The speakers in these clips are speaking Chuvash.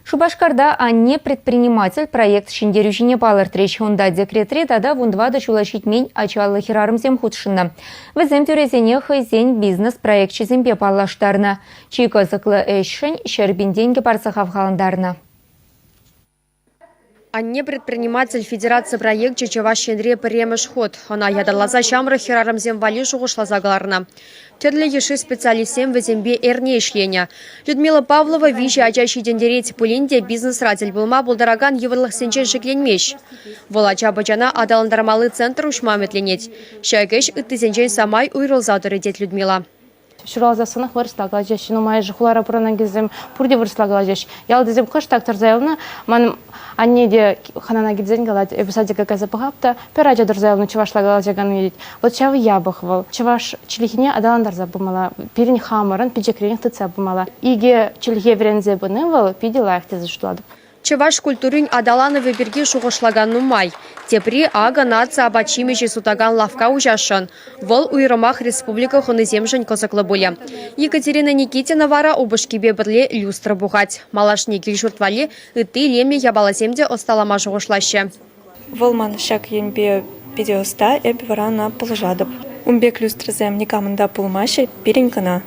Шупашкарта «Анне предприниматель» проект ҫӗнтерӳҫине палӑртрӗҫ. Унта декретри тата вунтӑватӑ ҫула ҫитмен ачаллӑ хӗрарӑмсем хутшӑннӑ. Вӗсем тӳресене хӑйсен бизнес-проекчӗсемпе паллаштарнӑ. Чи кӑсӑклӑ ӗҫшӗн 100 000 тенкӗ парса хавхалантарнӑ. «Анне предприниматель» федераци проекчӗ Чӑваш Енре пӗрремӗш хут. Ӑна ятарласа ҫамрӑк хӗрарӑмсем валли шухӑшласа кӑларнӑ. Тӗрлӗ йышши специалистсем вӗсемпе эрне ӗҫленӗ. Людмила Павлова виҫӗ ача ҫитӗнтерет пулин те бизнесра тӗл пулма пултаракан йывӑрлӑхсенчен шикленмест. Вӑл ача-пӑчана аталантармалли центр уҫма ӗмӗтленет. Ҫак ӗҫ ыттисенчен самай уйрӑлса тӑрӗ тет Людмила. Ҫуралсассӑнах вырӑсла калаҫаҫҫӗ. Нумайӑшӗ хулара пурӑнакансем пурте вырӑсла калаҫаҫҫӗ. Ялтисем кӑштах тӑрса юлнӑ. Ман анне те хӑнана килсен калать, эпӗ садика кайса пӑхап та, пӗр ача тӑрса юлнӑ чӑвашла калаҫакан тет. Вот ҫав япӑх вӑл. Чӑваш чӗлхине аталантарса пымалла. Пирӗн хамӑрӑн пӗчӗкренех тытса пымалла. Икӗ чӗлхе вӗренсе пыни вӑл питӗ лайӑх тесе шутлатӑп. Чӑваш культурин аталанӑвӗ пирки шухӑшлакан нумай. Тепри акӑ наци апат-ҫимӗҫӗ сутакан лавкка уҫасшӑн. Вӑл уйрӑмах республика хӑнисемшӗн кӑсӑклӑ пулӗ. Екатерина Никитина вара упӑшкипе пӗрле люстра пухать. Малашне кил-ҫурт валли ытти илемлӗ япаласем те ӑсталама шухӑшлаҫҫӗ. Вӑл ман ҫак енпе питӗ ӑста, эпӗ вара ӑна пулӑшатӑп. Ун пек люстрӑсем никамӑн та пулмаҫҫӗ, пирӗн кӑна.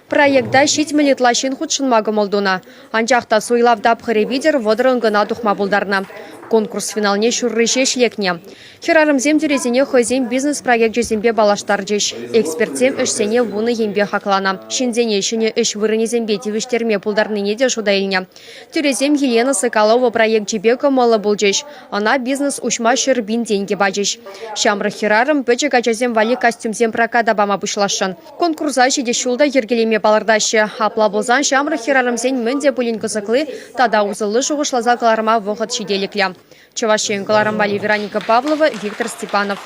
Проекта 70 ытла ҫын хутшӑнма кӑмӑл тунӑ. Анчах та суйлав тапхӑрӗ витӗр вӑтӑрӑн кӑна тухма пултарнӑ. Конкурс финалне ҫурри ҫеҫ лекнӗ. Хӗрарӑмсем тӳресене хӑйсен бизнес-проекчӗсемпе паллаштарчӗҫ. Экспертсем ӗҫсене вунӑ енпе хакланӑ. Ҫынсене ҫӗнӗ ӗҫ вырӑнӗсемпе тивӗҫтерме пултарнине те шута илнӗ. Тӳресем Елена Соколова проекчӗпе кӑмӑллӑ пулчӗҫ. Ӑна бизнес уҫма 100 000 тенкӗ пачӗҫ. Ҫамрӑк хӗрарӑм пӗчӗк ачасем валли костюмсем проката пама пуҫласшӑн. Конкурса ҫитес ҫул та йӗркелеме палӑртаҫҫӗ. Апла пулсан ҫамрӑк хӗрарӑмсен мӗн те пулин кӑсӑкли тата усӑлли шухӑшласа кӑларма вӑхӑт ҫителӗклӗ. Чӑваш Ен кӑларӑм валли Вероника Павлова, Виктор Степанов.